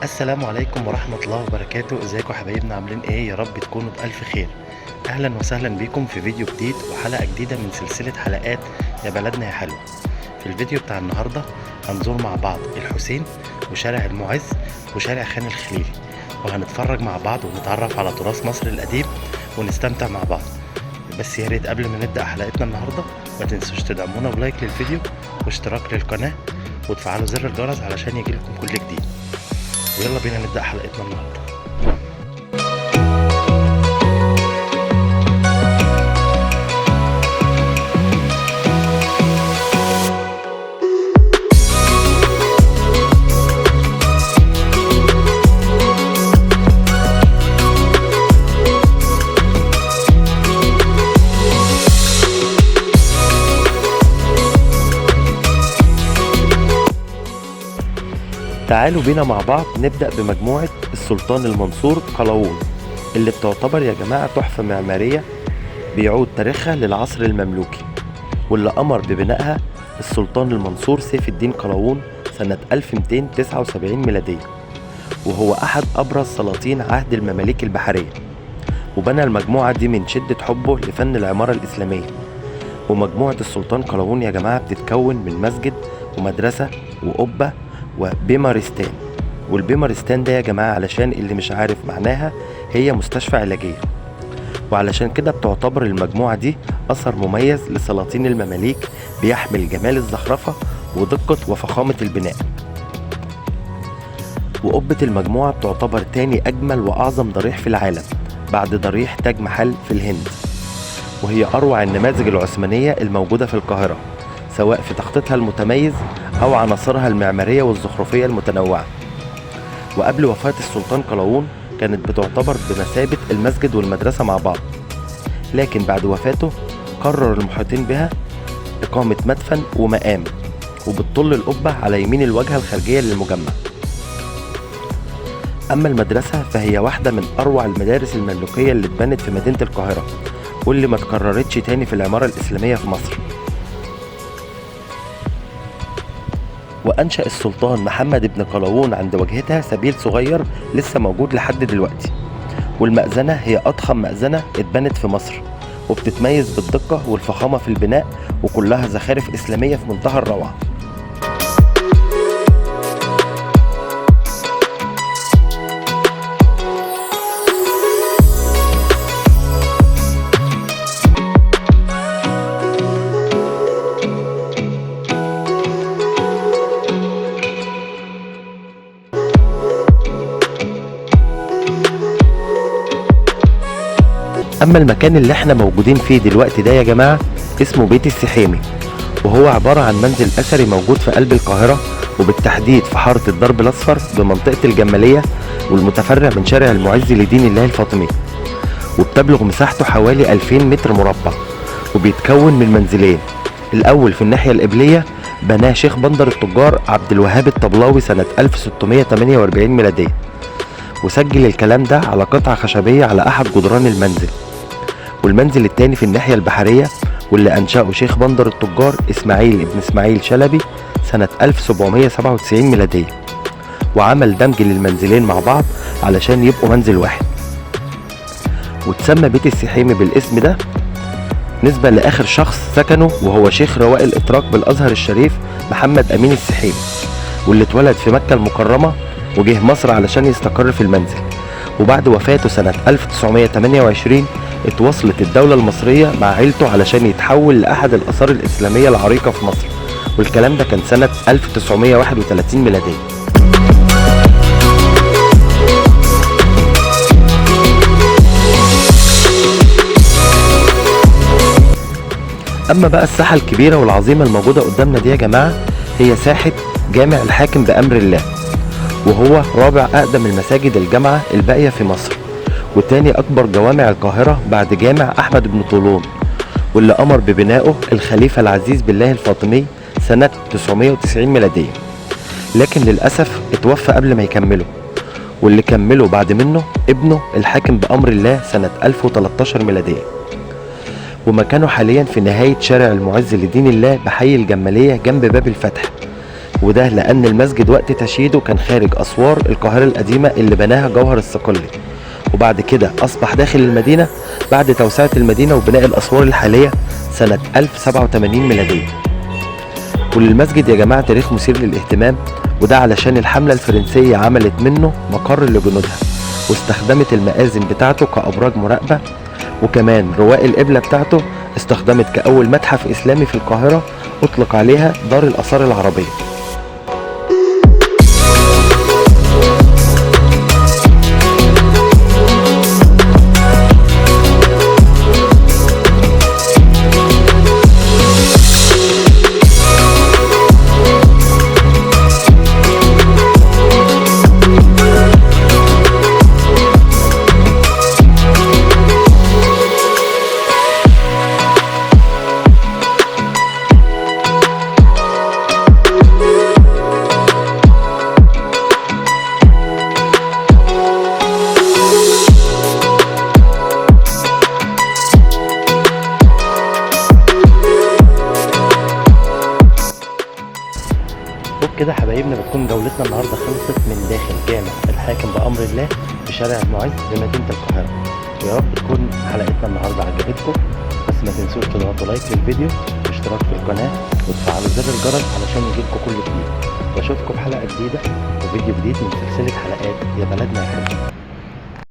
السلام عليكم ورحمة الله وبركاته. ازيكم حبايبنا، عاملين ايه؟ يا رب تكونوا بألف خير. اهلا وسهلا بيكم في فيديو جديد وحلقة جديدة من سلسلة حلقات يا بلدنا يا حلوة. في الفيديو بتاع النهاردة هنزور مع بعض الحسين وشارع المعز وشارع خان الخليلي، وهنتفرج مع بعض ونتعرف على تراث مصر القديم ونستمتع مع بعض. بس يا ريت قبل ما نبدأ حلقتنا النهاردة ما تنسوش تدعمونا ب like للفيديو واشتراك للقناة وتفعلوا زر الجرس علشان يجيلكم كل جديد. ويلا بينا نبدأ حلقتنا النهاردة. تعالوا بينا مع بعض نبدأ بمجموعة السلطان المنصور قلاوون، اللي بتعتبر يا جماعة تحفة معمارية بيعود تاريخها للعصر المملوكي، واللي أمر ببنائها السلطان المنصور سيف الدين قلاوون سنة 1279 ميلادية، وهو أحد أبرز سلاطين عهد المماليك البحرية. وبنى المجموعة دي من شدة حبه لفن العمارة الإسلامية. ومجموعة السلطان قلاوون يا جماعة بتتكون من مسجد ومدرسة وقبة وبيمارستان. والبيمارستان ده يا جماعة علشان اللي مش عارف معناها هي مستشفى علاجية، وعلشان كده بتعتبر المجموعة دي أثر مميز لسلاطين المماليك بيحمل جمال الزخرفة ودقة وفخامة البناء. وقبة المجموعة بتعتبر تاني أجمل وأعظم ضريح في العالم بعد ضريح تاج محل في الهند، وهي أروع النماذج العثمانية الموجودة في القاهرة، سواء في تخطيطها المتميز أو عناصرها المعمارية والزخرفية المتنوعة. وقبل وفاة السلطان قلاوون كانت بتعتبر بمثابة المسجد والمدرسة مع بعض، لكن بعد وفاته قرر المحيطين بها إقامة مدفن ومقام، وبتطل القبة على يمين الواجهة الخارجية للمجمع. أما المدرسة فهي واحدة من أروع المدارس المملوكية اللي اتبنت في مدينة القاهرة، واللي ما تكررتش تاني في العمارة الإسلامية في مصر. وأنشأ السلطان محمد بن قلاوون عند واجهتها سبيل صغير لسه موجود لحد دلوقتي. والمأذنة هي أضخم مأذنة اتبنت في مصر، وبتتميز بالدقة والفخامة في البناء، وكلها زخارف إسلامية في منتهى الروعة. أما المكان اللي احنا موجودين فيه دلوقتي ده يا جماعة اسمه بيت السحيمي، وهو عبارة عن منزل أثري موجود في قلب القاهرة، وبالتحديد في حارة الدرب الأصفر بمنطقة الجمالية، والمتفرع من شارع المعز لدين الله الفاطمي، وبتبلغ مساحته حوالي 2000 متر مربع، وبيتكون من منزلين. الأول في الناحية القبلية بناه شيخ بندر التجار عبد الوهاب الطبلاوي سنة 1648 ميلادية، وسجل الكلام ده على قطعة خشبية على أحد جدران المنزل. والمنزل التاني في الناحية البحرية واللي أنشأه شيخ بندر التجار إسماعيل ابن إسماعيل شلبي سنة 1797 ميلادية، وعمل دمج للمنزلين مع بعض علشان يبقوا منزل واحد. وتسمى بيت السحيمي بالاسم ده نسبة لآخر شخص سكنه، وهو شيخ رواء الإتراك بالأزهر الشريف محمد أمين السحيمي، واللي اتولد في مكة المكرمة وجه مصر علشان يستقر في المنزل. وبعد وفاته سنة 1928 اتواصلت الدولة المصرية مع عيلته علشان يتحول لأحد الآثار الإسلامية العريقة في مصر، والكلام ده كان سنة 1931 ميلادية. أما بقى الساحة الكبيرة والعظيمة الموجودة قدامنا دي يا جماعة هي ساحة جامع الحاكم بأمر الله، وهو رابع أقدم المساجد الجامعة الباقية في مصر، وتاني أكبر جوامع القاهرة بعد جامع أحمد بن طولون، واللي أمر ببنائه الخليفة العزيز بالله الفاطمي سنة 990 ميلادية، لكن للأسف اتوفى قبل ما يكمله، واللي كمله بعد منه ابنه الحاكم بأمر الله سنة 1013 ميلادية. ومكانه حاليا في نهاية شارع المعز لدين الله بحي الجمالية جنب باب الفتح، وده لأن المسجد وقت تشييده كان خارج أسوار القاهرة القديمة اللي بناها جوهر الصقلي، وبعد كده أصبح داخل المدينة بعد توسعة المدينة وبناء الأسوار الحالية سنة 1087 ميلادية. وللمسجد يا جماعة تاريخ مثير للاهتمام، وده علشان الحملة الفرنسية عملت منه مقر لجنودها، واستخدمت المآذن بتاعته كأبراج مراقبة، وكمان رواق القبلة بتاعته استخدمت كأول متحف إسلامي في القاهرة أطلق عليها دار الآثار العربية. وبكده حبايبنا بتكون جولتنا النهارده خلصت من داخل جامع الحاكم بأمر الله في شارع المعز بمدينة القاهرة. ويا رب تكون حلقتنا النهارده عجبتكم، بس ما تنسوش تضغطوا لايك للفيديو واشتراك في القناة وتفعلوا زر الجرس علشان يجيلكم كل جديد. واشوفكم في حلقة جديدة وفيديو جديد من سلسلة حلقات يا بلدنا يا حلو.